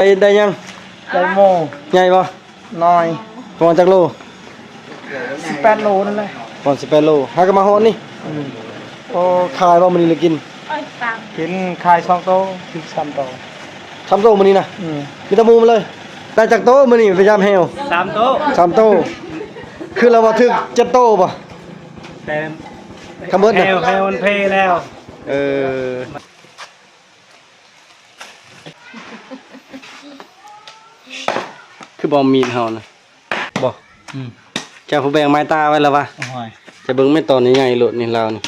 ໄດ້ ໄດ້ຫຍັງ? ໄດ້ໝູ. ໃຫຍ່ບໍ່? ນ້ອຍ. ປະມານຈັກໂລ? ສິບແປດໂລນັ້ນແຫຼະ. ປະມານສິບແປດໂລ. ຫາກໍມາຮອດນີ້? ອືມ. ໂອ້ ຂາຍບໍ່ມື້ນີ້ ຫຼືກິນ? ກິນ. ຂາຍສອງໂຕ ຖືກສາມໂຕ. ສາມໂຕມື້ນີ້ນະ? ອືມ. ມີແຕ່ໝູມາເລີຍ. ໄດ້ຈັກໂຕມື້ນີ້ໄປຢາມແຮ້ວ? ສາມໂຕ. ສາມໂຕ. ຄືລາວວ່າຖືກເຈັດໂຕບໍ່? ແຕ່ ຄຳເບິດນະ ແຮ້ວ ແຮ້ວມັນເພແລ້ວ. ເອີ. ຄືບໍ່ມີດເຮົານະ? ບໍ່. ອືມ. ເຈົ້າຜູ້ແບ່ງໄມ້ຕາໄວ້ລະວະ? ໂອ້ຍ ຈະເບິ່ງແມ່ນຕອນໃຫຍ່ໆໂລດນີ້ລາວນີ້.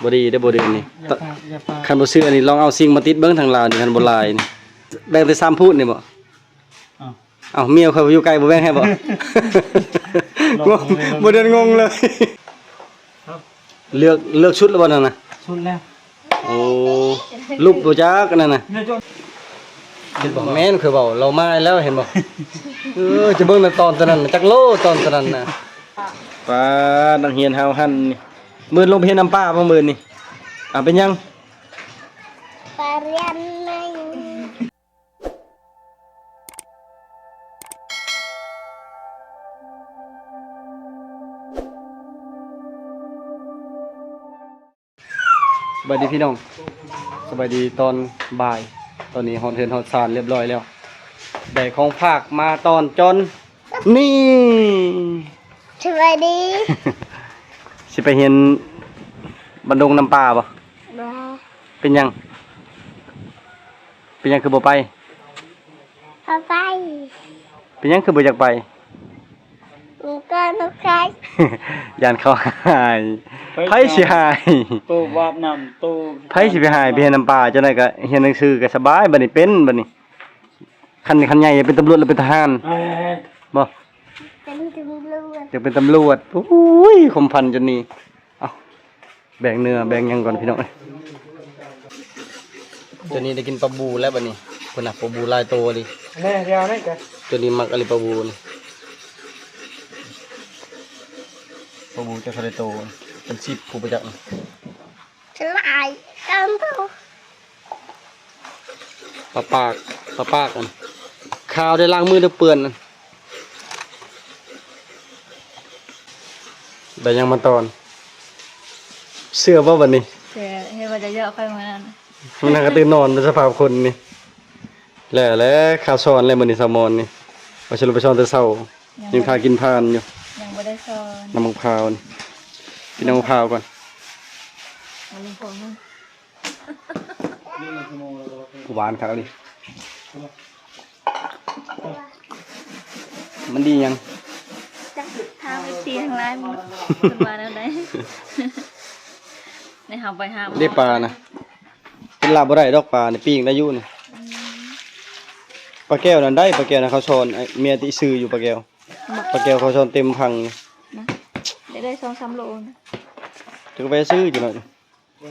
ບໍ່ດີເດ້ ບໍ່ດີນີ້. ຢ່າປາກ ຢ່າປາກ. ຄັນບໍ່ເຊື່ອນີ້ ລອງເອົາຊິງມາຕິດເບິ່ງທາງລາວນີ້ ຄັນບໍ່ຫຼາຍນີ້. ແບ່ງແຕ່ສາມພູດນີ້ບໍ່? ເອົ້າ ເອົາ ເມຍຂ້ອຍຢູ່ໃກ້ ບໍ່ແບ່ງໃຫ້ບໍ່? ງົງ ບໍ່ເດືອນງົງເລີຍ. ເລືອກ ເລືອກຊຸດແລ້ວບໍ່ນັ້ນນະ? ຊຸດແລ້ວ. ໂອ້ ຫຼຸບບໍ່ຈັກອັນນັ້ນນະ. ເຫັນບໍ່ ແມ່ນຂ້ອຍເວົ້າ ລາວມາແລ້ວ ເຫັນບໍ່? ເອີ ຈະເບິ່ງນະ ຕອນຕອນນັ້ນນະ ຈັກໂລ ຕອນຕອນນັ້ນນະ. ປາດ ນັກຮຽນເຮົາຫັ້ນ ມື້ລົງໄປຮຽນນຳປ້າບໍ່ມື້ນີ້? ອາ ເປັນຫຍັງ? ໄປຮຽນໃໝ່. ສະບາຍດີພີ່ນ້ອງ ສະບາຍດີຕອນບ່າຍ. ຕອນນີ້ຮອດເຮືອນຮອດຊານລຽບຮ້ອຍແລ້ວ ໄດ້ຂອງຝາກມາຕ້ອນຈອນນີ້. ສະບາຍດີ. ຊິໄປຮຽນບ້ານດົງນຳປ້າບໍ່? ບໍ່. ເປັນຫຍັງ? ເປັນຫຍັງຄືບໍ່ໄປ? ບໍ່ໄປ. ເປັນຫຍັງຄືບໍ່ຢາກໄປ? ມັນກໍນກໄກ່. ຢ້ານເຂົາຮ້າຍ. ໃຜຊິຮ້າຍ? ໂຕບາບນຳ ໂຕ ໃຜຊິໄປຮ້າຍ? ໄປຮຽນນຳປ້າ ຈັ່ງໃດກໍຮຽນໜັງສືກໍສະບາຍ ບັດນີ້ເປັນ ບັດນີ້ ຄັນ ຄັນໃຫຍ່ເປັນຕຳຫຼວດ ຫຼືເປັນທະຫານ? ເອີຍ ບໍ່? ເປັນຕຳຫຼວດ. ຢາກເປັນຕຳຫຼວດ. ໂອ້ຍ ຄວາມຝັນຈົນນີ້. ເອົ້າ. ແບ່ງເນື້ອແບ່ງຫຍັງກ່ອນພີ່ນ້ອງເອີຍ. ຕົວນີ້ໄດ້ກິນປາບູແລ້ວບັດນີ້. ພຸ້ນນະ ປາບູຫຼາຍໂຕອີ່ຫຼີ. ແນ່ ດຽວນີ້ກະ ຕົວນີ້ມັກອີ່ຫຼີປາບູນີ້. ປາບູຈັກເທົ່າໃດໂຕ ເປັນສິບຜູ້ບໍ່ຈັກ. ຫຼາຍ ສາມໂຕ. ປາປາກ ປາປາກອັນ ຂາວໄດ້ລ້າງມືໄດ້ເປື້ອນ. ໄດ້ຫຍັງມາຕອນ? ເຊື່ອບໍ່ບັດນີ້? ເຊື່ອ. ເຫັນວ່າຈະເຍາະຂ້ອຍມື້ນັ້ນ. ມັນຫາກະຕື່ນນອນເປັນສະພາບຄົນນີ້. ແລ້ວ ແລ້ວ ຂ້າວສອນແລ້ວມື້ນີ້ ສາວມອນນີ້ ວ່າຊິລົງໄປສອນແຕ່ເຊົ້າ. ຍັງ ຍັງຖ້າກິນພານຢູ່. ຍັງບໍ່ໄດ້ສອນ. ນ້ຳໝາກພ້າວນີ້ ກິນນ້ຳໝາກພ້າວກ່ອນ. ຫວານຄັກອີ່ຫຼີ. ມັນດີຫຍັງ? ຖາມເອັຟຊີທັງຫຼາຍ ເພິ່ນວ່າແນວໃດ? ໃຫ້ເຮົາໄປຫາໝໍ. ເດ້ປານະ ກິນລາບບໍ່ໄດ້ດອກ ປານີ້ປີ້ງໄດ້ຢູ່ນີ້. ອືມ. ປາແກ້ວນັ້ນໄດ້ ປາແກ້ວນະ ເຂົາສອນ ເມຍຕິຊື່ຢູ່ປາແກ້ວ. ປາແກ້ວເຂົາສອນເຕັມພັງ. ນະ ໄດ້ ໄດ້ສອງສາມໂລນະ. ຈະໄປຊື້ຢູ່ເນາະ. ອື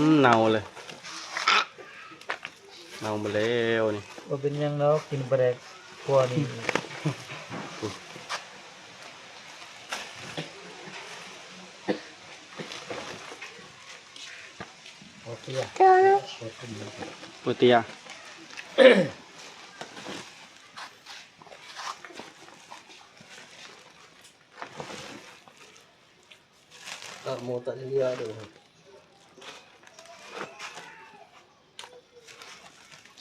ມ ເນົ່າເລີຍ ເນົ່າໝົດແລ້ວນີ້. ບໍ່ເປັນຫຍັງດອກ ກິນປາແດກຂົ້ວນີ້. ໂອເຄ ໂອເຄ.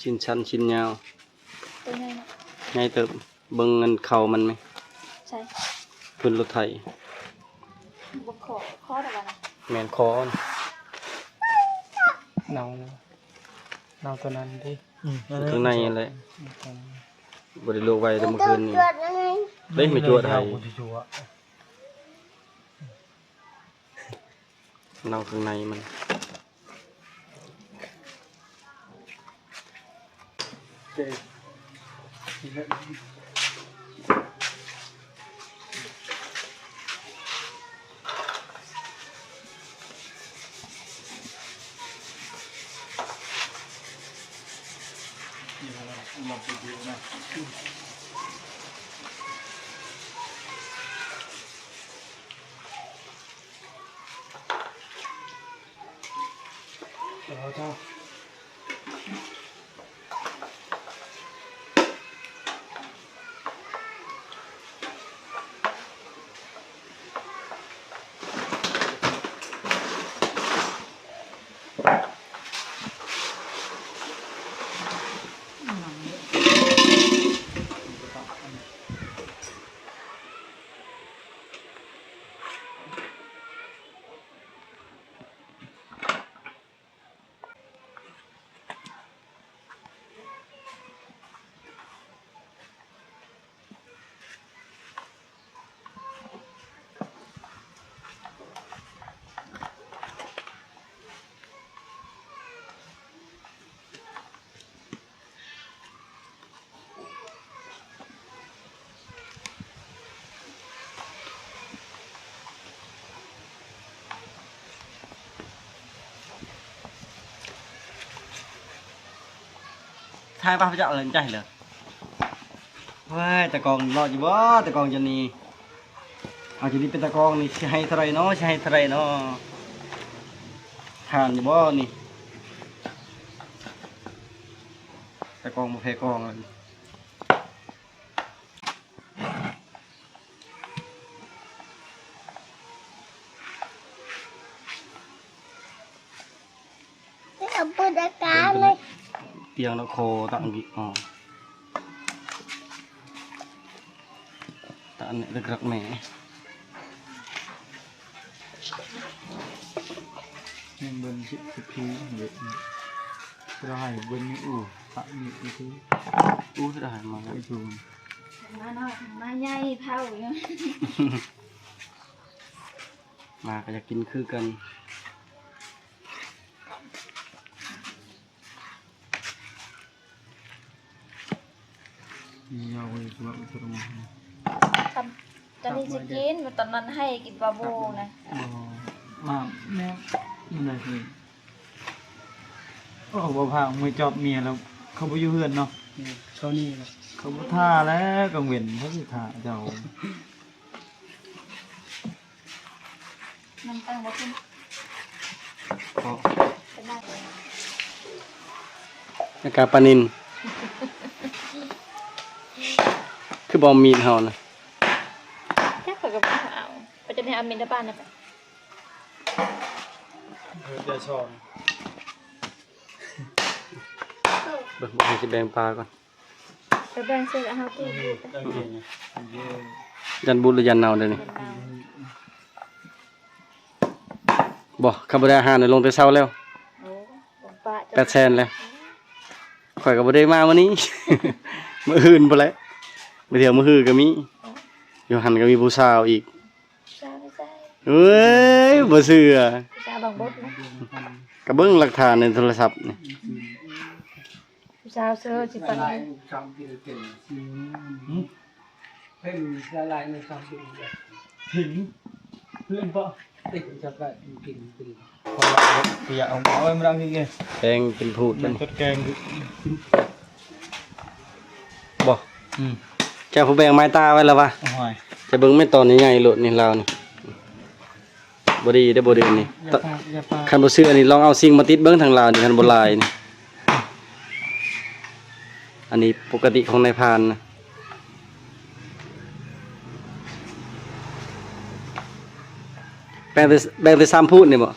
ຊິ້ນສັ້ນ ຊິ້ນຍາວ ໂຕໃຫຍ່ເນາະ ໃຫຍ່ເຕີບ. ເບິ່ງອັນເຂົ່າມັນແມະ. ໃສ່ ຂຶ້ນລົດໄຖ. ບໍ່ຂໍ ຂໍແຕ່ວ່ານະ. ແມ່ນ ຂໍນະ. ເນົ່າ ເນົ່າຕົວນັ້ນເດ້. ອືມ ເຄິ່ງໃນຫັ້ນແຫຼະ. ອືມ ບໍ່ໄດ້ລວກໄວ້ແຕ່ມື້ຄືນນີ້. ເດ້ ມາຈວດໃຫ້. ເນົ່າເຄິ່ງໃນມັນ. ຖ່າຍວ່າພະເຈົ້າເອີ້ນໃຈເລີຍ. ເຮີ້ຍ ຕາກອງເລາະຢູ່ບໍ່? ຕາກອງຈະໜີ ເອົາ ຈະໜີເປັນຕາກອງນີ້ ຊິໃຫ້ເທົ່າໃດເນາະ? ຊິໃຫ້ເທົ່າໃດເນາະ? ຜ່ານຢູ່ບໍ່ນີ້? ຕາກອງບໍ່ແພ້ກອງ. ເອົາເປີດອາກາດເລີຍ. ປຽງແລ້ວຄໍຕະອັງກິ ອໍ ຕະອັນນີ້ເລິກລັກແມ່. ຍັງເບິ່ງສິບ ສິບປີເດ້ ລາວໃຫ້ເບິ່ງຢູ່ ອູ້ ຕະນີ້ ອູ້ ຊິໄດ້ມາແລ້ວ ມານ້ອຍ ມາໃຫຍ່ ເຖົ້າຢູ່ ມາກໍຢາກກິນຄືກັນ. ມີເຍົາໄວ້ຕົວອຸດຕະມາ ຕອນນີ້ຊິກິນ ຕອນນັ້ນໃຫ້ກິນປາບູນະ. ມາແມ່ ມັນໄດ້ຄື ໂອ້ ບໍ່ພາມືຈອບເມຍແລ້ວ ເຂົາບໍ່ຢູ່ເຮືອນເນາະ. ເຂົານີ້ ເຂົາບໍ່ຖ້າແລ້ວ ກາງເວັນເຂົາຊິຖ້າເຈົ້າ. ນ້ຳຕັ້ງບໍ່ຂຶ້ນ ເພາະ ເປັນນາງ ອາກາດປານິນ ຄືບໍ່ມີດເຮົານະ. ຈັກ ຂ້ອຍກໍບໍ່ເອົາ ຂ້ອຍຈະໄດ້ເອົາມີດຕາບ້ານນະ. ເອີ ຢ່າຊອງ ເບິ່ງ ເບິ່ງຊິແບ່ງປາກ່ອນ. ໄປແບ່ງເສດເອົາເຮົາກິນ. ອືມ ຢ້ານບູດ ຫຼື ຢ້ານເນົ່າເດ້ນີ້. ບໍ່ ຄັນບໍ່ໄດ້ອາຫານ ລົງແຕ່ເຊົ້າແລ້ວ. ໂອ້ ແປດແສນແລ້ວ. ຂ້ອຍກໍບໍ່ໄດ້ມາມື້ນີ້ ມື້ອື່ນພຸ້ນແຫຼະ ໄປທ່ຽວມື້ຮືກໍມີ. ຢູ່ຫັ້ນກໍມີຜູ້ສາວອີກ. ເອີຍ ບໍ່ເຊື່ອ ຜູ້ສາວບາງບົດນະ ກໍເບິ່ງຫຼັກຖານໃນໂທລະສັບນີ້. ຜູ້ສາວເຊີຊິປານໃດ? ເພິ່ນລະລາຍໃນສາມກິໂລ. ເຫັນເພື່ອນບໍ່? ຕິດຈັບໄດ້ກິນ ກິນ. ເອົາມາເອົາມາ ແກງເປັນພູດມັນ ແກງບໍ່? ອືມ ເຈົ້າຜູ້ແບ່ງໄມ້ຕາໄວ້ລະວະ. ໂອ້ຍ ຈະເບິ່ງແມ່ນຕອນໃຫຍ່ໆໂລດນີ້ ລາວນີ້. ບໍ່ດີເດ້ ບໍ່ດີນີ້. ຢ່າປາກ ຢ່າປາກ. ຄັນບໍ່ເຊື່ອນີ້ ລອງເອົາສິ່ງມາຕິດເບິ່ງທາງລາວນີ້ ຄັນບໍ່ລາຍນີ້. ອັນນີ້ປົກກະຕິຂອງນາຍພານນະ. ແບ່ງແຕ່ ແບ່ງແຕ່ສາມພູດນີ້ບໍ? ເອົ້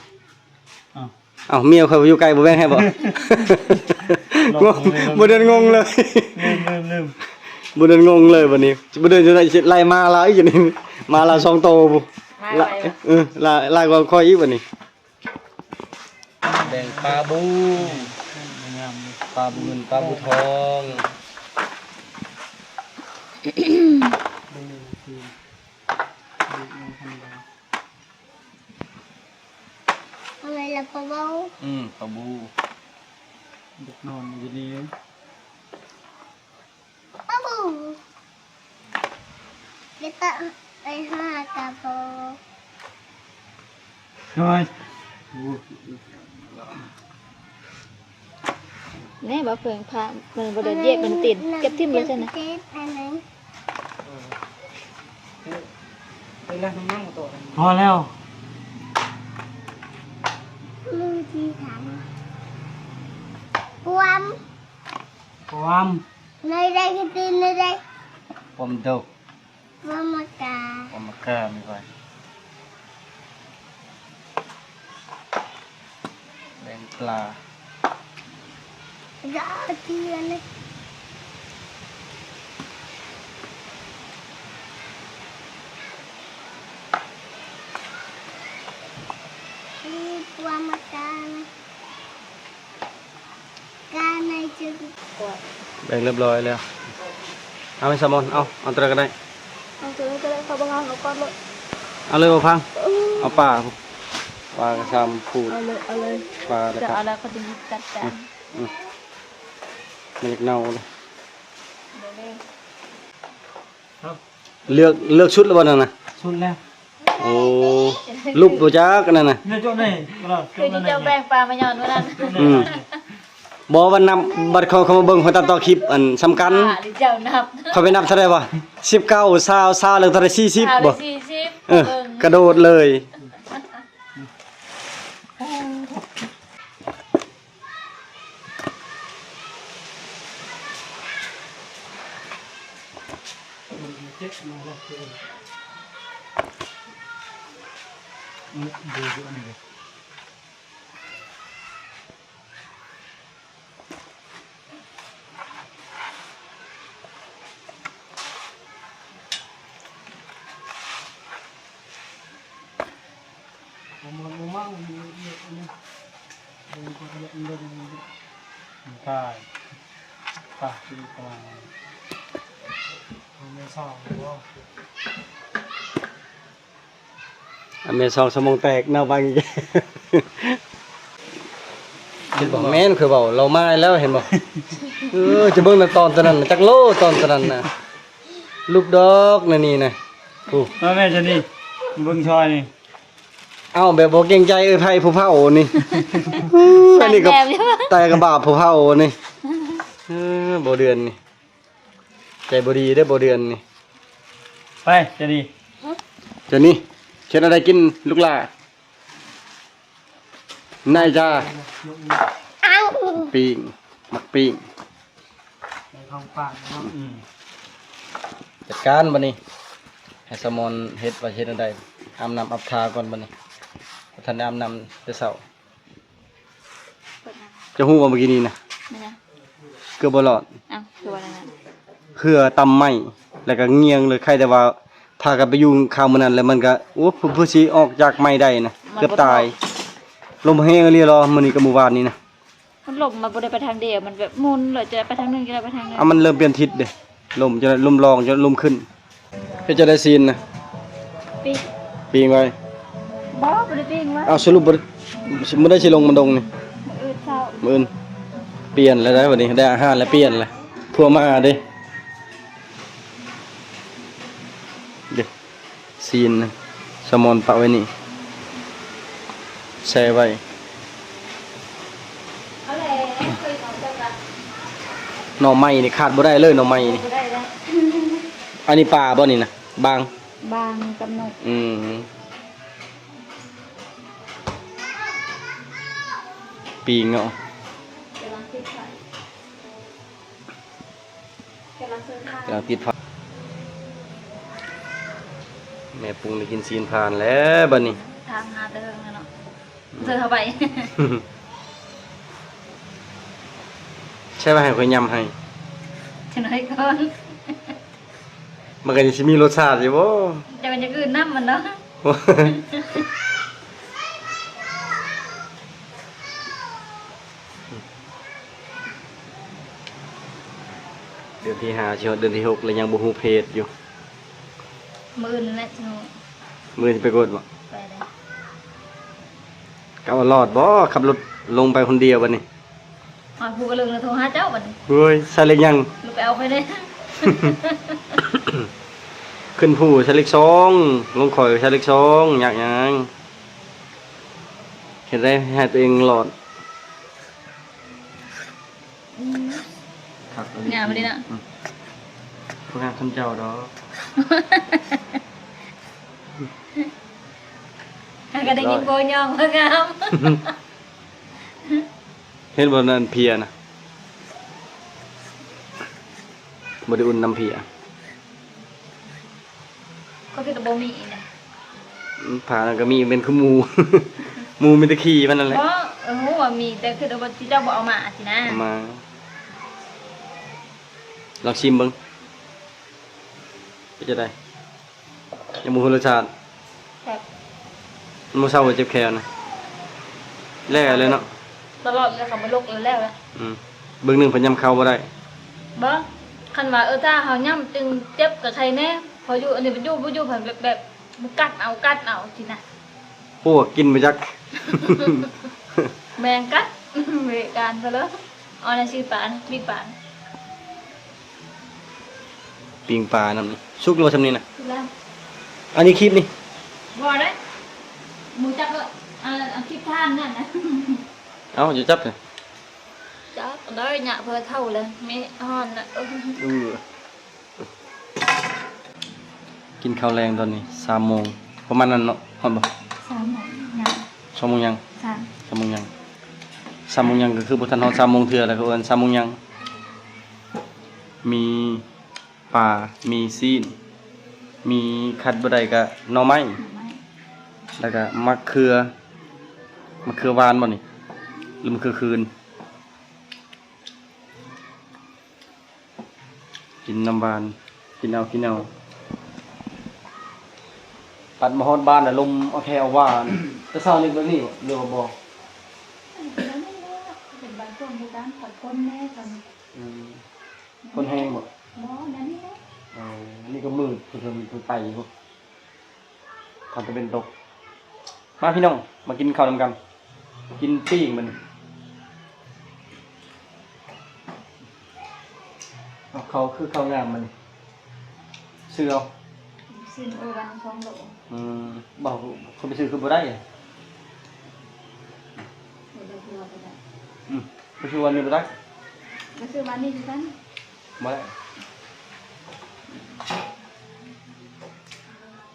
າ ເມຍຂ້ອຍຢູ່ໃກ້ ບໍ່ແບ່ງໃຫ້ບໍ? ບໍ່ໄດ້ ງົງເລີຍ ລືມໆໆ ບໍ່ໄດ້ ງົງເລີຍບັດນີ້. ບໍ່ໄດ້ ຈະໄດ້ໄລ່ມາລາວອີກນີ້ ມາລາວສອງໂຕພຸ້ນ. ເອີ ຫຼາຍ ຫຼາຍກວ່າຂ້ອຍອີກບັດນີ້. ແບ່ງປາບູ ງາມເດ້ ປາບູເງິນ ປາບູທອງ. ເອົາໄວ້ລະປາບູ. ອືມ ປາບູ ເດັກນ້ອຍຢູ່ນີ້ ປາບູ ເດປາ ໄປຫາກາໂປ. ໂອ້ຍ ແນ່ ບໍ່ເພິ່ງພາ ມັນບໍ່ໄດ້ຢຽບ ມັນຕີນ ເກັບຖິ້ມເລີຍຊັ້ນນະ. ພໍແລ້ວ ມືທີ່ຖັງ ປວມ ປວມ ໃນໃດກະຕິນໃນໃດ ປວມດົກ ປວມມະກາ ປວມມະກາມີໄວ້ ແບ່ງປາ ຢາເທຍເລີຍ ມີປວມມະການ ການໃນຈະ ແບ່ງຮຽບຮ້ອຍແລ້ວ ເອົາໄປ ສາມອນ ເອົາ ເອົາຕົວໃດກະໄດ້ ເອົາຕົວໃດກະໄດ້ ເຂົາບໍ່ພັງ ເອົາກ່ອນໂລດ ເອົາເລີຍບໍ່ພັງ ເອີ ເອົາປາ ປາກະຊາມພູດ ເອົາເລີຍ ເອົາເລີຍ ປາແລ້ວກະ ເອົາແລ້ວເຂົາຈະຈັດການ ອືມ ອືມ ມັນຢາກເນົ່າເລີຍ ເລືອກ ເລືອກຊຸດແລ້ວບໍ່ນັ້ນນະ ຊຸດແລ້ວ ໂອ້ ຫຼຸບບໍ່ຈັກອັນນັ້ນນະ ເລືອກຈຸດນີ້ ຄືຊິເຈົ້າແບ່ງປາມາຍ້ອນມື້ນັ້ນ ອືມ ບໍ່ ບັດນັບ ບັດເຂົາ ເຂົາມາເບິ່ງ ຂ້ອຍຕັດຕໍ່ຄລິບ ອັນ ສຳຄັນ ອ່າ ເຈົ້ານັບ ຂ້ອຍໄປນັບເທົ່າໃດວະ ສິບເກົ້າ ຊາວ ຊາວ ແລ້ວເທົ່າໃດ ສີ່ສິບບໍ່ ສີ່ສິບ ເອີ ກະໂດດເລີຍ ອັນແມ່ສອງສະໝອງແຕກເນາະ ບາງ ເຫັນບໍ່ ແມ່ນຂ້ອຍເວົ້າ ລາວມາແລ້ວ ເຫັນບໍ່ ເອີ ຈະເບິ່ງນະ ຕອນຕົວນັ້ນນະ ຈັກໂລ ຕອນຕົວນັ້ນນະ ຫຼຸບດອກນະ ນີ້ນະ ໂອ້ ມາແມ່ຊະນີ້ ເບິ່ງຊ່ອຍນີ້ ເອົ້າ ແບບບໍ່ເກງໃຈເອື້ອຍໃຜຜູ້ເຖົ້ານີ້ ອັນນີ້ກະ ແຕ່ກະບາບຜູ້ເຖົ້ານີ້ ເອີ ບໍ່ເດືອນນີ້ ໃຈບໍ່ດີເດີ້ ບໍ່ເດືອນນີ້ ໄປ ໃຈດີ ໃຈນີ້ ເຮັດແນວໃດກິນລູກຫຼ້າ ນາຍຈາ ປີ້ງ ໝາກປີ້ງ ໃນທ້ອງປາກເນາະ ອືມ ຈັດການບາດນີ້ ໃຫ້ສະໝອນເຮັດວ່າເຮັດແນວໃດ ອາບນ້ຳອາບທ່າກ່ອນບາດນີ້ ບໍ່ທັນໄດ້ອາບນ້ຳແຕ່ເຊົ້າ ເຈົ້າຮູ້ບໍ່ມື້ກີ້ນີ້ນະ ແມ່ນຫຍັງ ເກືອບບໍ່ລອດ ອ້າວ ຄືວ່າແນວນັ້ນ ເຄືອຕຳໄມ້ ແລ້ວກະງ່ຽງເລີຍ ໄຄແຕ່ວ່າພາກັນໄປຢູ່ຄາວມື້ນັ້ນ ແລ້ວມັນກະ ໂອ້ ເພື່ອຊິອອກຈາກໄມ້ໄດ້ນະ ເກືອບຕາຍ ລົມແຮງອີ່ຫຼີເນາະ ມື້ນີ້ກັບມື້ວານນີ້ນະ ມັນລົມມັນບໍ່ໄດ້ໄປທາງດຽວ ມັນແບບໝຸນ ແລ້ວຈະໄປທາງໜຶ່ງ ຈະໄດ້ໄປທາງໜຶ່ງ ເອົາ ມັນເລີ່ມປ່ຽນທິດເດ້ ລົມຈະ ລົມລອງຈະ ລົມຂຶ້ນ ເຮັດຈັ່ງໃດຊີ້ນນະ ປີ້ງ ປີ້ງໄວ້ ບໍ່ ບໍ່ໄດ້ປີ້ງໄວ້ ເອົາ ສະຫຼຸບບໍ່ ມື້ໃດຊິລົງມາດົງນີ້ ມື້ອື່ນເຊົ້າ ມື້ອື່ນ ປ່ຽນແລ້ວໄດ໋ ບາດນີ້ໄດ້ອາຫານແລ້ວ ປ່ຽນແລ້ວ ຜົວມາເດ້ ເດ້ ຊີ້ນ ສະໝອນປະໄວ້ນີ້ ແຊ່ໄວ້ ໜໍ່ໄມ້ນີ້ຂາດບໍ່ໄດ້ເລີຍ ໜໍ່ໄມ້ນີ້ ບໍ່ໄດ້ແລ້ວ ອັນນີ້ປາບໍ່ນີ້ນະ ບາງ ບາງກຳນົດ ອືມ ປີ້ງເນາະ ກຳລັງຕິດໄຟ ກຳລັງຕິດໄຟ ແມ່ປຸງໄດ້ກິນຊີ້ນຜ່ານແລ້ວບາດນີ້ ຖາມຫາແຕ່ເທິງແລ້ວເນາະ ເຊີເຂົ້າໄປ ໃຊ່ວ່າໃຫ້ຂ້ອຍຫຍ້ຳໃຫ້ ຈັກໜ້ອຍກ່ອນ ມັນກະຊິມີລົດຊາດຢູ່ບໍ່ ເຈົ້າກະຢາກອື່ນນຳມັນເນາະ ເດືອນທີຫ້າຊິຮອດເດືອນທີຫົກແລ້ວ ຍັງບໍ່ຮູ້ເພດຢູ່ ມື້ອື່ນແຫຼະຊິຮູ້ ມື້ອື່ນຊິໄປກວດບໍ່ ໄປເລີຍ ກະວ່າລອດບໍ່ ຂັບລົດລົງໄປຄົນດຽວບາດນີ້ ຮອດພູກະລຶງແລ້ວໂທຫາເຈົ້າບາດນີ້ ໂອ້ຍ ສາເລັກຍັງ ລົງໄປເອົາຂ້ອຍແດ່ ຂຶ້ນພູສາເລັກສອງ ລົງຂ້ອຍສາເລັກສອງ ຍາກຫຍັງ ເຮັດໃດໃຫ້ຕົວເອງລອດ ອືມ ຄັກອີ່ຫຼີ ງາມອີ່ຫຼີເນາະ ອືມ ຜູ້ງາມສ່ຳເຈົ້າດອກ ຫາກະໄດ້ຍິນບໍ່ຍອມວ່າງາມ ເຫັນບໍ່ນັ້ນເພຍນະ ບໍ່ໄດ້ອຸ່ນນຳເພຍ. ຂ້ອຍຄິດວ່າບໍ່ມີນະ. ອືມ ຜ້ານັ້ນກໍມີ ແມ່ນຄືໝູ່ ໝູ່ມີແຕ່ຂີ້ມັນນັ້ນແຫຼະ. ບໍ່ ເອີ ຮູ້ວ່າມີ ແຕ່ຄິດວ່າເຈົ້າບໍ່ເອົາມາຊີ້ນະ. ເອົາມາ ລອງຊີມເບິ່ງ ເປັນຈັ່ງໃດ? ຍັງບໍ່ຮູ້ລົດຊາດ. ແຊບ. ມື້ເຊົ້າກໍເຈັບແຂ້ວນະ ແລ້ວແລ້ວເນາະ. ຕະຫຼອດເລີຍ ເຂົາມາລົກແລ້ວແຫຼະ. ອືມ ເບິ່ງໜຶ່ງເພິ່ນຍຳເຂົ້າບໍ່ໄດ້. ບໍ່ ຄັນວ່າ ເອີ ຖ້າເຮົາຍຳຈຶ່ງເຈັບກໍໄຄແດ່ ເພາະຢູ່ອັນນີ້ມັນຢູ່ ບໍ່ຢູ່ ເພິ່ນແບບ ແບບກັດເອົາ ກັດເອົາຊີ້ນະ. ໂອ້ ກິນບໍ່ຈັກ ແມງກັດ ເວການຊະເລີຍ. ເອົາແນວຊີ້ປານະ ປີ້ງປານະ. ປີ້ງປານຳນີ້ ສຸກແລ້ວບໍ່ຊ່ຳນີ້ນະ? ສຸກແລ້ວ. ອັນນີ້ຄລິບນີ້? ບໍ່ໄດ້ ໝູຈັບເລີຍ. ອັນ ອັນຄລິບທ່ານນັ້ນນະ. ເອົ້າ ຢ່າຈັບເດີ. ຈັບໄດ້ຍະ ເພິ່ນເຖົ້າແລ້ວ ແມ່ຮ້ອນນະ. ເອີ ເອີ. ກິນເຂົ້າແລງຕອນນີ້ສາມໂມງປະມານນັ້ນເນາະ. ຮອດບໍ່? ສາມໂມງຍັງ ສອງໂມງຍັງ ສາມ ສາມໂມງຍັງ ສາມໂມງຍັງ ກໍຄືບໍ່ທັນຮອດສາມໂມງເທື່ອ ແລ້ວກໍເອີ້ນສາມໂມງຍັງ. ມີປາ ມີຊີ້ນ ມີ ຂາດບໍ່ໄດ້ກໍໜໍ່ໄມ້ ໜໍ່ໄມ້ ແລ້ວກໍໝາກເຂືອ ໝາກເຂືອຫວານບໍ່ນີ້ ຫຼືໝາກເຂືອຂືນ? ກິນນ້ຳຫວານ ກິນເອົາ ກິນເອົາ. ປັດມາຮອດບ້ານລະລົມເອົາແທ້ເອົາຫວານ. ແຕ່ເຊົ້ານີ້ແບບນີ້ບໍ່ ຫຼືວ່າບໍ່? ເປັນບາງຊ່ວງຄືກັນ ພັດຝົນແດ່. ອືມ ຝົນແຮງບໍ່? ບໍ່ ແນວນີ້ແຫຼະ. ເອີ ນີ້ກໍມືດ ເພິ່ນໄປຢູ່. ຕາຕາເວັນຕົກ. ມາພີ່ນ້ອງ ມາກິນເຂົ້ານຳກັນ ກິນປີ້ງມັນ. ເອົາເຂົ້າຄືເຂົ້າງາມມັນ ຊື້ເອົາ ຊື້ເອີວັນສອງໂລ. ອືມ ບໍ່ ຄົນໄປຊື້ຄືບໍ່ໄດ້. ບໍ່ໄດ້ ຄືວ່າບໍ່ໄດ້. ອືມ ໄປຊື້ວັນນີ້ບໍ່ໄດ້ ໄປຊື້ວັນນີ້ຄືກັນ ບໍ່ໄດ້.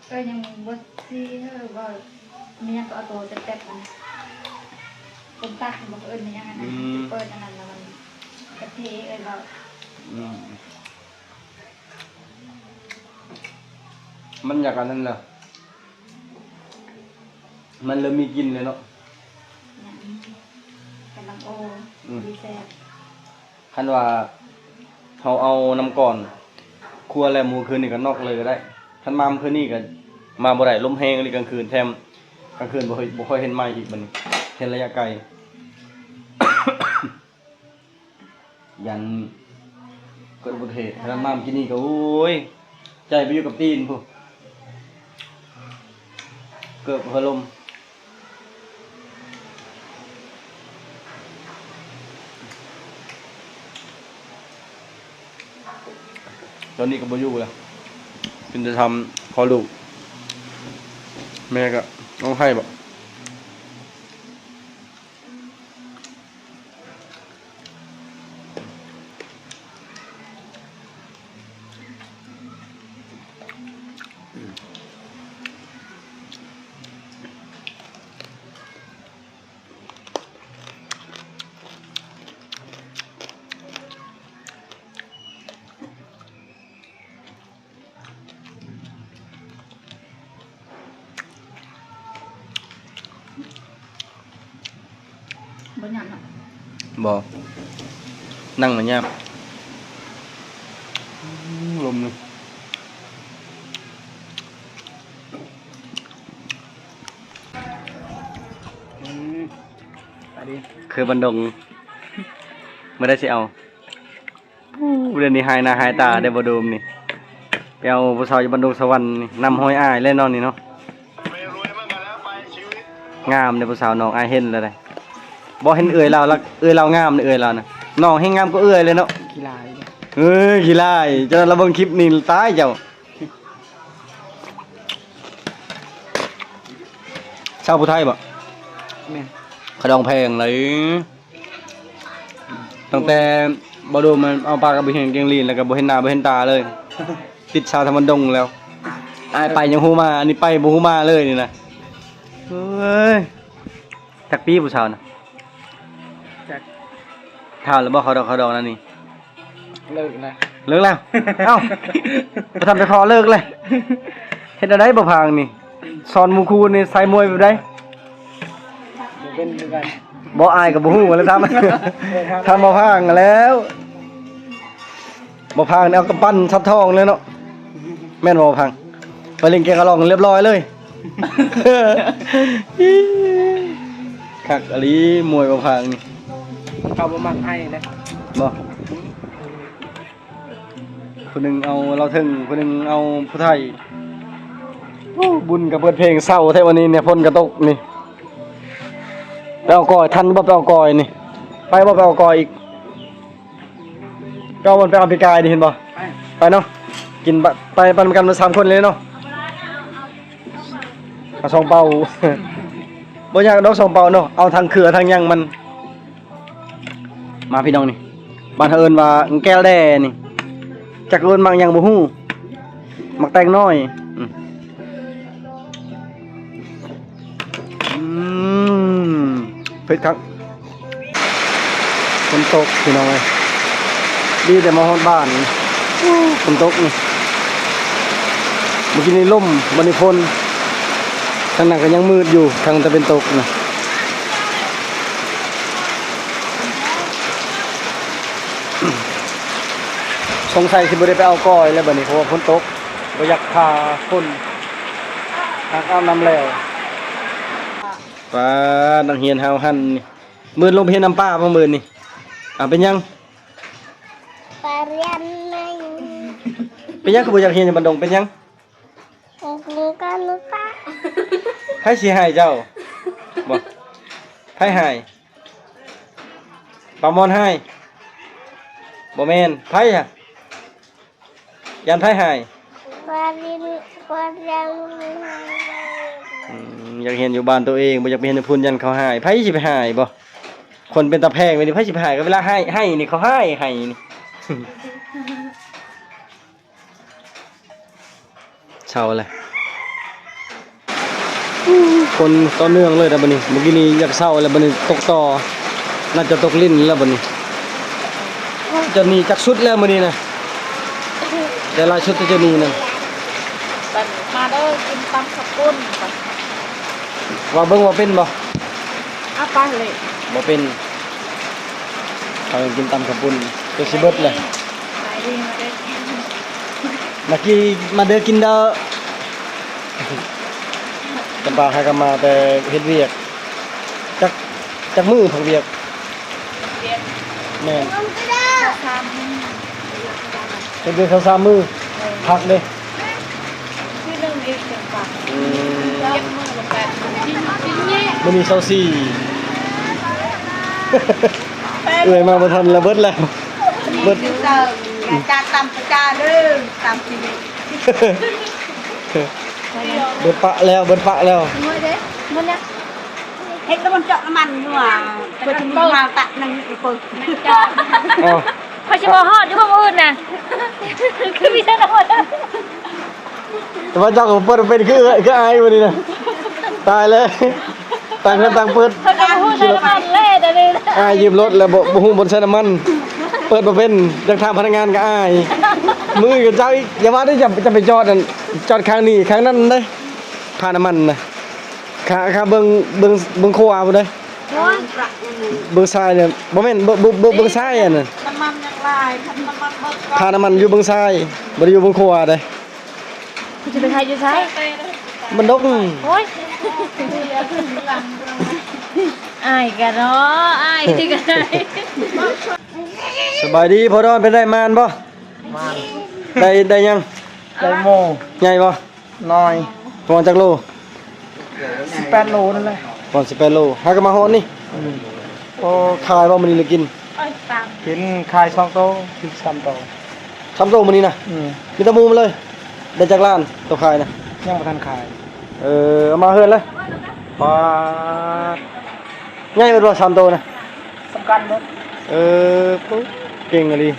ເອີ ຍັງບໍ່ຊິເຮີເວົ້າ ມີຫຍັງກໍເອົາໂຕແຕບໆ ມັນ ຄົນຕັກມັນບໍ່ເອີ້ນມີຫຍັງ ອັນນັ້ນ ອືມ ເປີດອັນນັ້ນແລ້ວມັນກະເທ ເອີ ເວົ້າ. ອືມ ມັນຢາກອັນນັ້ນແຫຼະ ມັນເລີ່ມມີກິ່ນແລ້ວເນາະ. ຍັງ ກຳລັງໂອ ອືມ ດີແຊບ. ຄັນວ່າເຮົາເອົານ້ຳກ້ອນຄົວແລ້ວມື້ຄືນນີ້ກໍນອກເລີຍກໍໄດ້. ຄັນມາມື້ຄືນນີ້ກໍມາບໍ່ໄດ້ ລົມແຮງອີ່ຫຼີກາງຄືນ ແຖມກາງຄືນບໍ່ ບໍ່ຄ່ອຍເຫັນໄມ້ອີກ ບັດນີ້ເຫັນໄລຍະໄກ ຢ້ານເກີດອຸບັດຕິເຫດ. ຂະໜາດມາມື້ກີ້ນີ້ກໍ ໂອ້ຍ ໃຈໄປຢູ່ກັບຕີນພຸ້ນ ເກີບເຮີລົມ. ຕອນນີ້ກໍບໍ່ຢູ່ແລ້ວ ເປັນແຕ່ທຳພໍ່ລູກ. ແມ່ກໍຮ້ອງໄຫ້ບໍ? ບໍ່ຫຍັງເນາະ ບໍ່ ນັ່ງລະຍາບ. ອືມ ລົມນີ້ ອືມ ອັນນີ້ຄືບັນດົງ ບໍ່ໄດ້ຊິເອົາ. ໂອ້ ດຽວນີ້ຫາຍໜ້າຫາຍຕາໄດ້ບໍ່ໂດມນີ້ ໄປເອົາຜູ້ສາວຢູ່ບັນດົງສະຫວັນນີ້ ນຳຮອຍອ້າຍແລ້ວເນາະນີ້ເນາະ. ງາມເດ້ຜູ້ສາວນ້ອງ ອ້າຍເຫັນແລ້ວເດ້. ບໍ່ເຫັນເອື້ອຍລາວລະ ເອື້ອຍລາວງາມເດ້ ເອື້ອຍລາວນະ ນ້ອງແຮ່ງງາມກວ່າເອື້ອຍເລີຍເນາະ. ຂີ້ລ້າຍ ເອີ ຂີ້ລ້າຍ ເຈົ້າລະເບິ່ງຄລິບນີ້ຕາຍເຈົ້າ. ສາວຜູ້ໄທບໍ? ແມ່ນ ຂະດອງແພງເລີຍ. ຕັ້ງແຕ່ບໍ່ໂດມມາເອົາປາກະເບງແກງລີນ ແລ້ວກໍບໍ່ເຫັນໜ້າບໍ່ເຫັນຕາເລີຍ ຕິດຊາວທຳບັນດົງແລ້ວ. ອ້າຍໄປຍັງຮູ້ມາ ອັນນີ້ໄປບໍ່ຮູ້ມາເລີຍນີ້ນະ. ເອີຍ ຈັກປີຜູ້ສາວນະ? ຈັກ ຖາມແລ້ວບໍ່ ເຂົາດອກເຂົາດອງນັ້ນນີ້? ເລີກນະ. ເລີກແລ້ວ. ເອົ້າ ບໍ່ທັນໄປຂໍເລີກເລີຍ. ເຮັດແນວໃດບໍ່ພາງນີ້? ສອນໝູ່ຄູ່ນີ້ສາຍມວຍແບບໃດ? ບໍ່ເປັນຄືກັນ. ບໍ່ ອ້າຍກໍບໍ່ຮູ້ແລ້ວ ຖາມ ຖາມໝໍພາງແລ້ວ. ໝໍພາງນີ້ເອົາກຳປັ້ນສັກທອງເລີຍເນາະ. ແມ່ນບໍ່ໝໍພາງ? ໄປຫຼິ້ນແກະກະລ່ອງຮຽບຮ້ອຍເລີຍ. ຄັກອີ່ຫຼີມວຍໝໍພາງນີ້. ເຂົາບໍ່ມັກອ້າຍເດ້. ບໍ່? ຜູ້ໜຶ່ງເອົາລາວເທິງ ຜູ້ໜຶ່ງເອົາຜູ້ໄທ. ໂອ້ ບຸນກໍເປີດເພງເສົ້າແທ້ວັນນີ້ເນຍ. ຝົນກໍຕົກນີ້. ໄປເອົາກ້ອຍທັນບໍ່? ໄປເອົາກ້ອຍນີ້. ໄປບໍ່? ໄປເອົາກ້ອຍອີກ. ກໍມັນໄປເອົາປີກາຍນີ້ ເຫັນບໍ່? ໄປ ໄປເນາະ. ກິນ ໄປ ໄປນຳກັນໝົດສາມຄົນເລີຍເນາະ. ເອົາສອງເປົາ. ບໍ່ຍາກດອກສອງເປົາເນາະ. ເອົາທັງເຄືອທັງຫຍັງມັນ. ມາພີ່ນ້ອງນີ້ ບ້ານເຮົາເອີ້ນວ່າແກ້ວແດ່ນີ້. ຈັກເອີ້ນໝາກຫຍັງບໍ່ຮູ້. ໝາກແຕງນ້ອຍ. ອືມ. ອືມ ເຜັດຄັກ. ຝົນຕົກພີ່ນ້ອງເອີຍ. ດີແຕ່ມາຮອດບ້ານ. ໂອ້ ຝົນຕົກນີ້. ເມື່ອກີ້ນີ້ລົມ ບັດນີ້ຝົນ. ທາງນັ້ນກໍຍັງມືດຢູ່ ທາງຕາເວັນຕົກນະ. ສົງໄສຊິບໍ່ໄດ້ໄປເອົາກ້ອຍແລ້ວບັດນີ້ ເພາະວ່າຝົນຕົກ. ບໍ່ຢາກພາຄົນ ຫາກອາບນ້ຳແລ້ວ. ປາດ ນັກຮຽນເຮົາຫັ້ນ. ມື້ອື່ນລົງໄປຮຽນນຳປ້າບໍ່ມື້ອື່ນນີ້? ອາ ເປັນຫຍັງ? ໄປຮຽນໃໝ່. ເປັນຫຍັງຄືບໍ່ຢາກຮຽນຢູ່ບ້ານດົງ? ເປັນຫຍັງ? ໃຜຊິໃຫ້ເຈົ້າ? ບໍ່ ໃຜໃຫ້? ປາມອນໃຫ້? ບໍ່ແມ່ນ. ໃຜຫະ? ຢ້ານໃຜໃຫ້? ອືມ ຢາກຮຽນຢູ່ບ້ານໂຕເອງ ບໍ່ຢາກໄປຮຽນຢູ່ພຸ້ນ ຢ້ານເຂົາຮ້າຍ. ໃຜຊິໄປຮ້າຍບໍ່? ຄົນເປັນຕາແພງແບບນີ້ ໃຜຊິໄປຮ້າຍ? ກໍເວລາໃຫ້ ໃຫ້ນີ້ ເຂົາຮ້າຍ ໃຫ້ນີ້. ເຊົາແລ້ວ. ຝົນຕໍ່ເນື່ອງເລີຍນະບັດນີ້. ເມື່ອກີ້ນີ້ຢາກເຊົາແລ້ວ ບັດນີ້ຕົກຕໍ່. ໜ້າຈະຕົກລິນແລ້ວບັດນີ້. ເຈົ້ານີ້ຈັກຊຸດແລ້ວມື້ນີ້ນະ? ໄດ້ຫຼາຍຊຸດແຕ່ເຈົ້ານີ້ນະ. ມາເດີ ກິນຕຳເຂົ້າປຸ້ນ. ວ່າເບິ່ງວ່າເປັນບໍ່? ເອົາໄປເລີຍ. ບໍ່ເປັນ. ເຮົາກິນຕຳເຂົ້າປຸ້ນ ຈົນຊິເບິດແລ້ວ. ສະບາຍດີ ມາເດີ ມາກິນ ມາເດີກິນເດີ. ຈຳປາຫາກັນມາແຕ່ເຮັດວຽກ. ຈັກ ຈັກມື້ພັກວຽກ? ວຽກ ແມ່ນ ຊາວສາມມື້. ເຮັດວຽກຊາວສາມມື້. ເອີ ພັກເດ້? ມື້ໜຶ່ງອີກຈັງຫວະ. ອືມ ເຈັດມື້ແປດມື້. ມື້ນີ້ຊາວສີ່. ເອື້ອຍມາບໍ່ທັນລະເບິດແລ້ວ. ເບິດ ຈານຕຳປະຈາເດີ ຕຳຊີວິດ. ເບິດປະແລ້ວ ເບິດປະແລ້ວ. ເຮັດແຕ່ມັນເຈາະນ້ຳມັນຢູ່ວ່າ ເພິ່ນຊິມາຕະໜຶ່ງເປີດ. ອ້າວ ຂ້ອຍຊິບໍ່ຮອດຢູ່ບໍ່ມື້ອື່ນນະ. ຄືມີແຕ່ນ້ຳມັນ. ແຕ່ວ່າເຈົ້າກໍເປີດເປັນ ຄື ຄືອ້າຍມື້ນີ້ນະ. ຕາຍແລ້ວ ຕ່າງຄົນຕ່າງເປີດ. ຂ້ອຍກໍບໍ່ຮູ້ໃຊ້ນ້ຳມັນແລ້ວດຽວນີ້. ອ້າຍຢືມລົດແລ້ວບໍ່ ບໍ່ຮູ້ບ່ອນໃຊ້ນ້ຳມັນ. ເປີດບໍ່ເປັນ ຢາກຖາມພະນັກງານກໍອາຍ. ມື້ອື່ນກໍເຈົ້າອີກ ຢ່າວ່າແຕ່ຈະ ຈະໄປຈອດນັ້ນ ຈອດຂ້າງນີ້ຂ້າງນັ້ນເດ້. ຄ່ານ້ຳມັນນະ ຄ່າ ຄ່າເບິ່ງ ເບິ່ງ ເບິ່ງຂວາພຸ້ນເດ້. ໂອ້ຍ ເບິ່ງຊ້າຍເດ້. ບໍ່ແມ່ນ ເບິ່ງ ເບິ່ງ ເບິ່ງ ເບິ່ງຊ້າຍອັນນັ້ນ. ນ້ຳມັນຍັງຫຼາຍ ຄັນນ້ຳມັນເບິດກໍ ຄ່ານ້ຳມັນຢູ່ເບິ່ງຊ້າຍ ບໍ່ໄດ້ຢູ່ເບິ່ງຂວາເດ້. ຊິໄປຖ່າຍຢູ່ໃສ? ມັນດົກ. ໂອ້ຍ ອາຍກະເນາະ ອາຍຄືກັນ. ສະບາຍດີພໍ່ດອນ ເປັນໄດ້ໝານບໍ່? ໝານ. ໄດ້ ໄດ້ຫຍັງ? ໄດ້ໝູ. ໃຫຍ່ບໍ່? ນ້ອຍ. ປະມານຈັກໂລ? ສິບແປດໂລນັ້ນແຫຼະ. ປະມານສິບແປດໂລ. ຫາກໍມາຮອດນີ້. ອືມ. ໂອ້ ຂາຍບໍ່ມື້ນີ້ ຫຼືກິນ? ກິນ. ຂາຍສອງໂຕ ກິນສາມໂຕ. ສາມໂຕມື້ນີ້ນະ? ອືມ. ມີແຕ່ໝູມາເລີຍ. ໄດ້ຈັກລ້ານໂຕຂາຍນະ? ຍັງບໍ່ທັນຂາຍ. ເອີ ເອົາມາເຮືອນເລີຍ. ປາດ. ໃຫຍ່ເບິດບໍ່ສາມໂຕນະ? ສຳຄັນເບິດ. ເອີ ເກັ່ງອີ່ຫຼີ.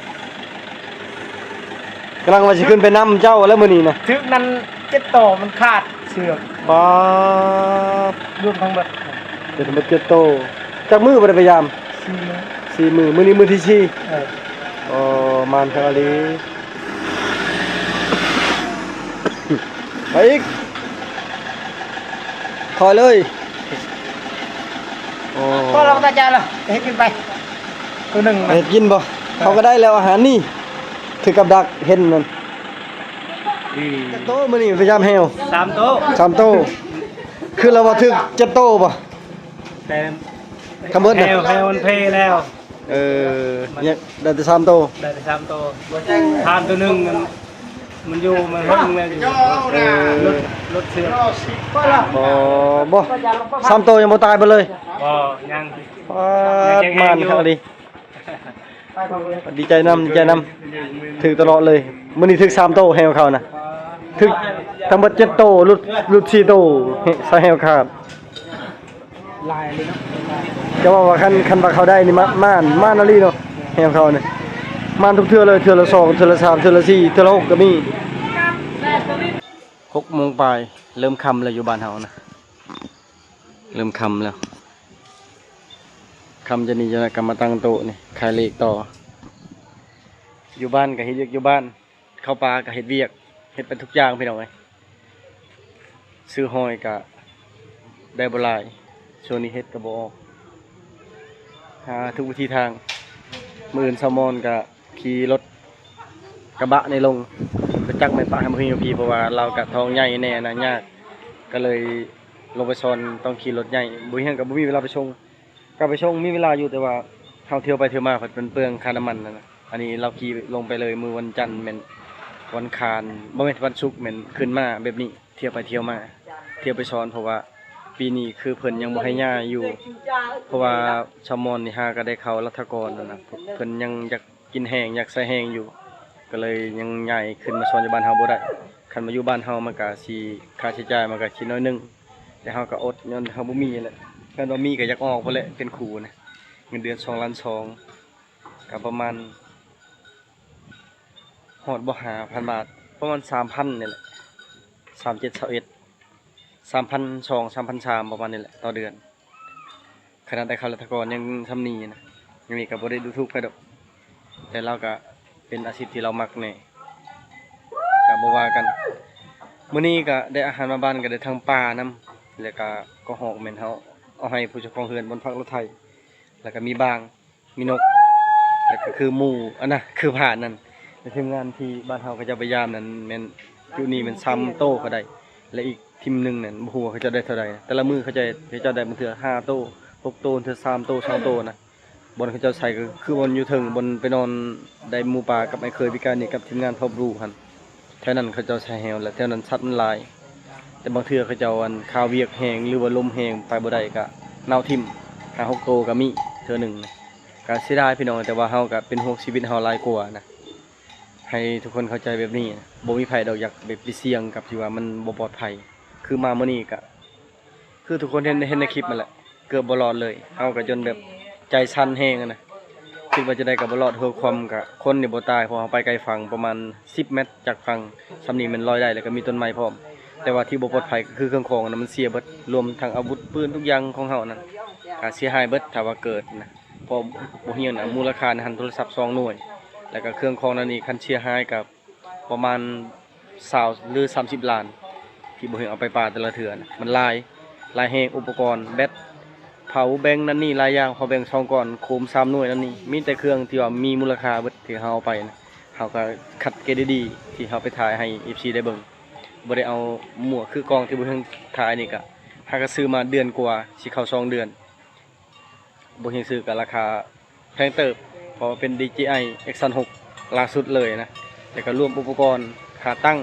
ກຳລັງວ່າຊິຂຶ້ນໄປນຳເຈົ້າແລ້ວມື້ນີ້ນະ. ຖືກນັ້ນເຈັດໂຕ ມັນຂາດເຊືອກ. ປາດ. ລວມທັງເບິດ ເປັນທັງເບິດເຈັດໂຕ. ຈັກມື້ບໍ່ໄດ້ໄປຢາມ? ສີ່ມື້. ສີ່ມື້. ມື້ນີ້ມື້ທີສີ່. ເອີ. ໂອ້ ໝານຄັກອີ່ຫຼີ. ໄປອີກ ຖອຍເລີຍ. ໂອ້ ພໍແລ້ວ ຕາຈານລະ ເຮັດກິນໄປ ໂຕໜຶ່ງ ເຮັດກິນບໍ່? ເອີ ເຂົາກໍໄດ້ແລ້ວອາຫານນີ້ ຖືກກັບດັກເຫັນນັ້ນ. ອືມ ຈັກໂຕມື້ນີ້ໄປຢາມແຮ້ວ? ສາມໂຕ ສາມໂຕ. ຄືລາວວ່າຖືກເຈັດໂຕບໍ່? ແຕ່ ທັງເບິດນະ ແຮ້ວ ແຮ້ວມັນເພແລ້ວ. ເອີ ຍັງໄດ້ແຕ່ສາມໂຕ ໄດ້ແຕ່ສາມໂຕ. ທ່ານໂຕໜຶ່ງນັ້ນ ມັນຢູ່ ມັນເຫິງແລ້ວຢູ່ ເອີ ຫຼຸດ ຫຼຸດເຊືອກ. ອໍ ບໍ່ ສາມໂຕຍັງບໍ່ຕາຍເບິດເລີຍ? ບໍ່ ຍັງ ປາດ ຍັງແຂງແຮງຢູ່ ມານຄັກອີ່ຫຼີ. ດີໃຈນຳ ດີໃຈນຳ ຖືກຕະຫຼອດເລີຍ. ມື້ນີ້ຖືກສາມໂຕແຮ້ວເຂົານະ ຖືກທັງເບິດເຈັດໂຕ ຫຼຸດ ຫຼຸດສີ່ໂຕ ສາຍແຮ້ວຂາດ. ຫຼາຍເລີຍເນາະ ຈະເວົ້າວ່າຄັນ ຄັນວ່າເຂົາໄດ້ນີ້ ມາ ມານ ມານອີ່ຫຼີເນາະ ແຮ້ວເຂົານີ້ ມານທຸກເທື່ອເລີຍ ເທື່ອລະສອງ ເທື່ອລະສາມ ເທື່ອລະສີ່ ເທື່ອລະຫົກກໍມີ. ຫົກໂມງປາຍ ເລີ່ມຄ່ຳແລ້ວຢູ່ບ້ານເຮົານະ ເລີ່ມຄ່ຳແລ້ວ. ຄ່ຳຈາກນີ້ຈະໄດ້ກັບມາຕັ້ງໂຕະນີ້ ຂາຍເລກຕໍ່. ຢູ່ບ້ານກໍເຮັດວຽກຢູ່ບ້ານ ເຂົ້າປ່າກໍເຮັດວຽກ ເຮັດໄປທຸກຢ່າງພີ່ນ້ອງເອີຍ. ຊື້ຫອຍກໍໄດ້ບໍ່ຫຼາຍ ຊ່ວງນີ້ເຮັດກໍບໍ່ອອກ ຫາທຸກວິທີທາງ. ມື້ອື່ນສາວມອນກໍຂີ່ລົດກະບະນີ້ລົງ ໄປຈັກແມ່ນປະໃຫ້ບໍ່ເຫັນຢູ່ພີ້ ເພາະວ່າລາວກະທ້ອງໃຫຍ່ແດ່ນະ ຍາກ ກໍເລີຍລົງໄປສອນ ຕ້ອງຂີ່ລົດໃຫຍ່. ບໍ່ຮຽນກໍບໍ່ມີເວລາໄປສົ່ງ ກໍໄປສົ່ງມີເວລາຢູ່ ແຕ່ວ່າເຮົາທ່ຽວໄປທ່ຽວມາ ພັດມັນເປືອງຄ່ານ້ຳມັນຫັ້ນນະ. ອັນນີ້ລາວຂີ່ລົງໄປເລີຍ ມື້ວັນຈັນແມ່ນ ວັນຄານ ບໍ່ແມ່ນ ວັນສຸກແມ່ນຂຶ້ນມາແບບນີ້ ທ່ຽວໄປທ່ຽວມາ ທ່ຽວໄປສອນ. ເພາະວ່າປີນີ້ຄືເພິ່ນຍັງບໍ່ໃຫ້ຍ້າຍຢູ່ ເພາະວ່າສາວມອນນີ້ຫາກໍໄດ້ເຂົ້າລັດຖະກອນຫັ້ນນະ ເພິ່ນຍັງຢາກກິນແຮງ ຢາກໃຊ້ແຮງຢູ່ ກໍເລີຍຍັງຍ້າຍຂຶ້ນມາສອນຢູ່ບ້ານເຮົາບໍ່ໄດ້. ຄັນມາຢູ່ບ້ານເຮົາມັນກະຊິ ຄ່າໃຊ້ຈ່າຍມັນກະຊິໜ້ອຍໜຶ່ງ ແຕ່ເຮົາກໍອົດ ຍ້ອນເຮົາບໍ່ມີແຫຼະ. ຄັນວ່າມີກໍຢາກອອກພຸ້ນແຫຼະ ເປັນຄູນະ ເງິນເດືອນສອງລ້ານສອງ ກໍປະມານ ຮອດບໍ່ ຫ້າພັນບາດ ປະມານສາມພັນນີ້ແຫຼະ ສາມເຈັດ ຊາວເອັດ ສາມພັນສອງ ສາມພັນສາມ ປະມານນີ້ແຫຼະຕໍ່ເດືອນ. ຂະໜາດໄດ້ເຂົ້າລັດຖະກອນຍັງສ່ຳນີ້ນະ ອັນນີ້ກໍບໍ່ໄດ້ດູຖູກໃຜດອກ ແຕ່ລາວກໍເປັນອາຊີບທີ່ລາວມັກແດ່ ກໍບໍ່ວ່າກັນ. ມື້ນີ້ກໍໄດ້ອາຫານມາບ້ານ ກໍໄດ້ທັງປານຳ ແລ້ວກໍ ກໍຮອກແມ່ນເຮົາເອົາໃຫ້ຜູ້ເຈົ້າຂອງເຮືອນບ່ອນພັກລົດໄຖ ແລ້ວກໍມີບາງ ມີນົກ ແລ້ວກໍຄືໝູ ອັນນະ ຄືພານນັ້ນ ໃນທີມງານທີ່ບ້ານເຮົາເຂົາເຈົ້າໄປຢາມນັ້ນ ແມ່ນຈຸນີ້ແມ່ນສາມໂຕກໍໄດ້ ແລະ ອີກທີມໜຶ່ງນັ້ນບໍ່ຮູ້ວ່າເຂົາເຈົ້າໄດ້ເທົ່າໃດ. ແຕ່ລະມື້ເຂົາເຈົ້າ ເຂົາເຈົ້າໄດ້ບາງເທື່ອຫ້າໂຕ ຫົກໂຕ ເທື່ອສາມໂຕ ສອງໂຕນະ. ບ່ອນເຂົາເຈົ້າໃສ່ກໍຄືບ່ອນຢູ່ເທິງ ບ່ອນໄປນອນໄດ້ໝູປ່າກັບອ້າຍເຂີຍປີກາຍນີ້ ກັບທີມງານ Top Blue ຫັ້ນ. ແຖວນັ້ນເຂົາເຈົ້າໃສ່ແຮ້ວ ແລະ ແຖວນັ້ນສັດມັນຫຼາຍ ແຕ່ບາງເທື່ອເຂົາເຈົ້າ ອັນ ຄາວຽກແຮງ ຫຼືວ່າລົມແຮງໄປບໍ່ໄດ້ກະເນົາຖິ້ມ ຫ້າຫົກໂຕກະມີເທື່ອໜຶ່ງ. ກະເສຍດາຍພີ່ນ້ອງ ແຕ່ວ່າເຮົາກະເປັນຫ່ວງຊີວິດເຮົາຫຼາຍກວ່ານະ ໃຫ້ທຸກຄົນເຂົ້າໃຈແບບນີ້. ບໍ່ມີໃຜດອກຢາກແບບໄປສ່ຽງກັບທີ່ວ່າມັນບໍ່ປອດໄພ ຄືມາມື້ນີ້ກະ ຄືທຸກຄົນເຫັນ ເຫັນໃນຄລິບນັ້ນແຫຼະ ເກືອບບໍ່ລອດເລີຍ. ເຮົາກໍຈົນແບບໃຈສັ່ນແຮງຫັ້ນນະ ຄິດວ່າຈະໄດ້ກໍບໍ່ລອດ. ເຮືອຄວ່ຳກໍຄົນນີ້ບໍ່ຕາຍ ເພາະເຮົາໄປໄກຝັ່ງປະມານສິບແມັດຈາກຝັ່ງ ສ່ຳນີ້ແມ່ນລອຍໄດ້ ແລ້ວກໍມີຕົ້ນໄມ້ພ້ອມ. ແຕ່ວ່າທີ່ບໍ່ປອດໄພກໍຄືເຄື່ອງຂອງນັ້ນມັນເສຍເບິດ ລວມທັງອາວຸດປືນທຸກຢ່າງຂອງເຮົານັ້ນກໍເສຍຫາຍເບິດ ຖ້າວ່າເກີດນະ. ເພາະບໍ່ຮຽນນະ ມູນລະຄ່າໃນຫັ້ນໂທລະສັບສອງໜ່ວຍ ແລ້ວກໍເຄື່ອງຂອງນັ້ນນີ້ ຄັນເສຍຫາຍກໍ ປະມານຊາວ ຫຼື ສາມສິບລ້ານ ທີ່ບໍ່ເຫັນເອົາໄປປ່າແຕ່ລະເທື່ອນະ ມັນຫຼາຍ ຫຼາຍແຮງ. ອຸປະກອນ ແບັດ ເຜົາແບັງນັ້ນນີ້ຫຼາຍຢ່າງ ເຜົາແບັງສອງກ້ອນ ໂຄມສາມໜ່ວຍນັ້ນນີ້ ມີແຕ່ເຄື່ອງທີ່ວ່າມີມູນລະຄ່າເບິດທີ່ເຮົາເອົາໄປນະ. ເຮົາກໍຄັດເກຣດດີໆ ທີ່ເຮົາໄປຖ່າຍໃຫ້ເອັຟຊີໄດ້ເບິ່ງ ບໍ່ໄດ້ເອົາມົ້ວຄືກ້ອງທີ່ບໍ່ເຫັນຖ່າຍນີ້. ກະຫາກະຊື້ມາເດືອນກວ່າ ຊິເຂົ້າສອງເດືອນ ບໍ່ຮຽນຊື້ກໍລາຄາແພງເຕີບ ເພາະວ່າເປັນ ດີເຈໄອ ແອັກຊັນຫົກ ລ່າສຸດເລີຍນະ. ແລ້ວກໍລວມອຸປະກອນ ຂາຕັ້ງ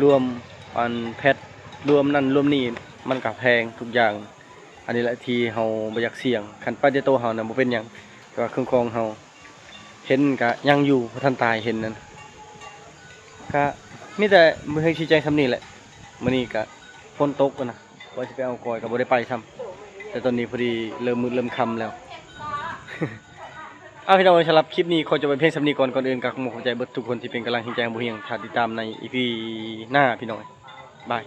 ລວມອັນແພັດ ລວມນັ້ນລວມນີ້ ມັນກໍແພງທຸກຢ່າງ. ອັນນີ້ແຫຼະທີ່ເຮົາບໍ່ຢາກສ່ຽງ. ຄັນປາເດໂຕເຮົານະບໍ່ເປັນຫຍັງ ແຕ່ວ່າເຄື່ອງຂອງເຮົາ ເຫັນກະຍັງຢູ່ ບໍ່ທັນຕາຍເຫັນນັ້ນ. ກະມີແຕ່ມື້ໃຫ້ຊີ້ແຈງສ່ຳນີ້ແຫຼະ. ມື້ນີ້ກະຝົນຕົກນະ ວ່າຊິໄປເອົາກ້ອຍກະບໍ່ໄດ້ໄປຊ້ຳ. ແຕ່ຕອນນີ້ພໍດີເລີ່ມມືດເລີ່ມຄ່ຳແລ້ວ. ເອົາ ພີ່ນ້ອງເອີຍ ສຳລັບຄລິບນີ້ຂໍຈົບໄວ້ພຽງສ່ຳນີ້ກ່ອນ. ກ່ອນອື່ນກະຂໍຂອບໃຈເບິດທຸກຄົນທີ່ເປັນກຳລັງແຮງໃຈໃຫ້ບໍ່ຮຽງ. ຖ້າຕິດຕາມໃນອີພີໜ້າ ພີ່ນ້ອງເອີຍ. ບາຍ.